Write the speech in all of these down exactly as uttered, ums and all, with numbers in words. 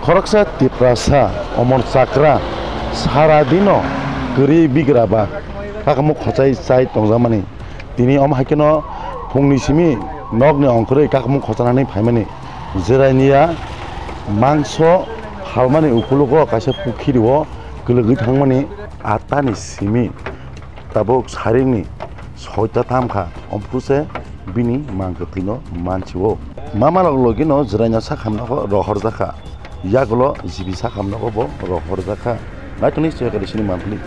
Khoroksa Tiprasa Omor Chakra sara dino kwrwi bigra ba kakamuk khwchai chai tongjakmani. Tini omo hai kheno phungni simi nokni ongkhorwi kakamuk khwchanani phaimani. Jeraniya mangso phalmani ukulugo kaisa pukhiri o kwlwgwi thangmani attani simi. Tabuk saringni soita tam kha, omphuse bini mangkwtwino mansi-o. Mamalok logino jwraino sak hamno rohorjakha, yagulo jibi sak hamno bo rohorjakha. Naitoni soyakari sini manthani.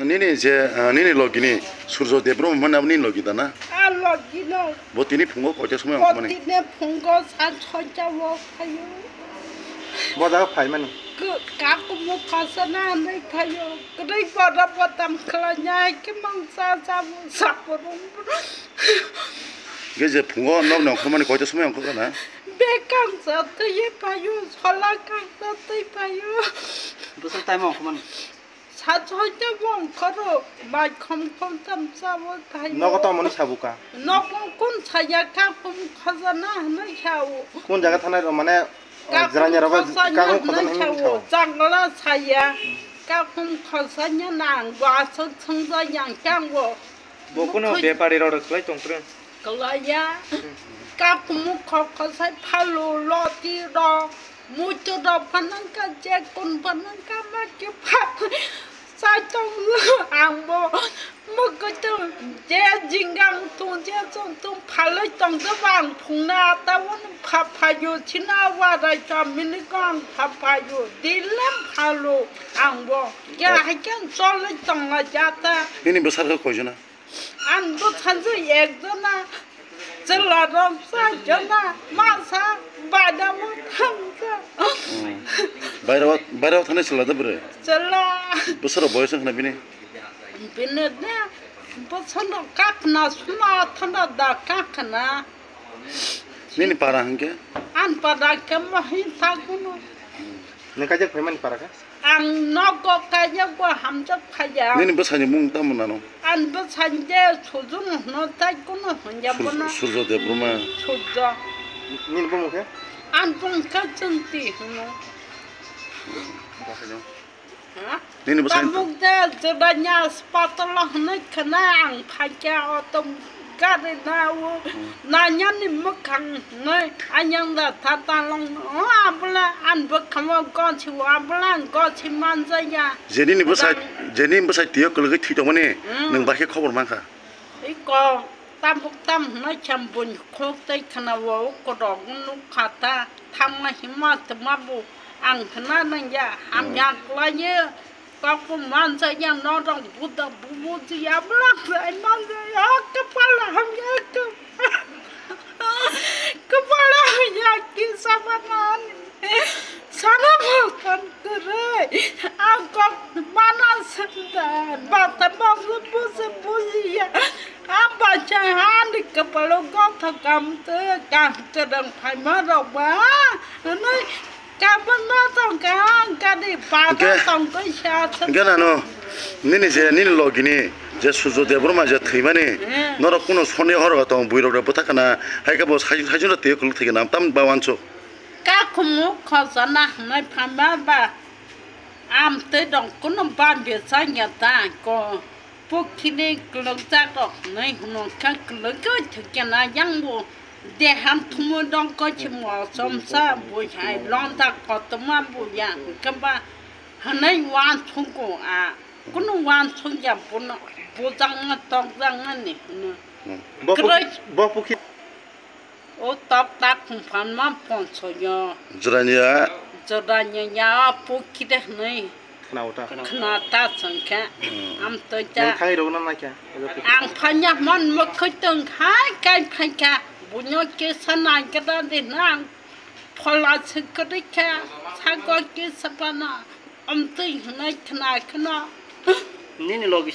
Nini je, ah, nini logini Surjo Debbarma hwnmani abo nini logi da na? A logi no. Bo tini phungo koita somoi ongkhormani? Bo tini phungo sa soita o phaio. Bo jaga phaimani? Kakumu khosana hinwi phaio. Kwrwi boda bodam khlaina hai khe mang cha cha bo saborok. Ge je phungo nokni ongkhormani koita somoi ongkhorkha na? Bek kangsa twi phaio, sola kangsa twi phaio. Bwswk time ongkhormani? Sa soita bo ongkhoro, bai khom khom tam cha bo phaio. Nogo tongmani sabuka? Nogo kun saya kakumu khosana hinwi sao. Kun jaga thanai rw mane? Jwraini rok kakhum khosani hinwi sao. Changla saya. Kakhum khosanya nang bo aswk swngjak yang khe ang bo. Bo kuno bepari rok kwlai tongtrwng. Kwlaiya. Kakhum khosai phalu loti rok. Muitu rok phanang ka je kun phanang ka ma khe pha. Saitung ang bo mwkhuitung je jingang tung je chwng tung phalwi tongthoba ang phungna ata uano pha phaio china warai chamini ko ang pha phaio dilem phalo ang bo khe hai khe ang cholwi tongla jata. Nini bwsarok koijona? Ang bwsajwk ekjona. Chwla rok sa jona masa baida mo thangsa. Baira baira thanai chwla da bwrwi? Chwla. Bwsarok boyos wngkha na bini? Bini de bwsano kakhna suma thanda da kakhna. Nini para hwnkhe? An para khe mo hin thakuno. Nwng kaijak phaimani para kha? Ang nogo kaijak bo hamjak phaiya. Nini bwsani mung tamo nano? An bwsani je Sujung hwno tai kuno hwnya bono. Surjo Debbarma. Surjo. Nini bumung khe? An bumung khe Jyonti hwno. Ha? Nini bwsani. Tabuk de Jodanya hospital hwnwi khna ang phaikha auto gari na o nanyani mwkhang hwnwi ayang da tha talong o abla an bwkhamo gosi o abla ang gosi manjaya. Jenini bwsai, jenini bwsai twiyo kwlwgwi thwi tongmani nwng bahai khe khobor mankha. Iko tabuk tam hwnwi khe buini khuk tei khna o ukurok nukha ta thangma himma twma bo ang khna nangya hamya kwlaiyo. Kok bo manjak ya norok buda bubu jiya bwlak jai manjak ya kapal hamya kapal kapal hamya kisa manani sana bhakan kwrwi ang kok mana senda bata bangsa busa bujiya ang bachai hani kapalo gotha kamte kamte dang phaima rok ba nai Kabangma tongkha, ang kani pada Hingke, tongkha sa sa. Hingke nano, nini je, nini logini je Surjo Debbarma je thwimani, Hmm. norok kuno sonde horo tong, buirok da bwtha kana, hai khe bo sai-, saijwno twi kwlwk thwikhe nam tam ba wansuk. Kakhumu khojana hwnwi phaima ba, am twi dong kuno ba bechak ya ta ko. Pukhini kwlwkjak rok hwnwi hwnwi khe kwlwgwi thwikhe na yang bo dehan thumo dongkho se mosom sa bui hai londa kotorma buya hwnkhe ba hwnwi uansukgo a kunu uansukya bono bujakma tokjakmani hwnwi. Hmm. Bo pukhi-, Kwrwi. Bo pukhi- O tok tak phungphan ma ponso yo. Jranya. Jranya ya pukhi de hwnwi. Khna uta. Khna ta songkhe. Hmm. Am to Nang ja. Thai rogna na kya? Ang phanya mon mo khotong khai kai phai kha. Bunyo ke sanai kada de nang. Phola se kade kha. Sago ke sapana. Am to hwnwi khna khna. Nini logi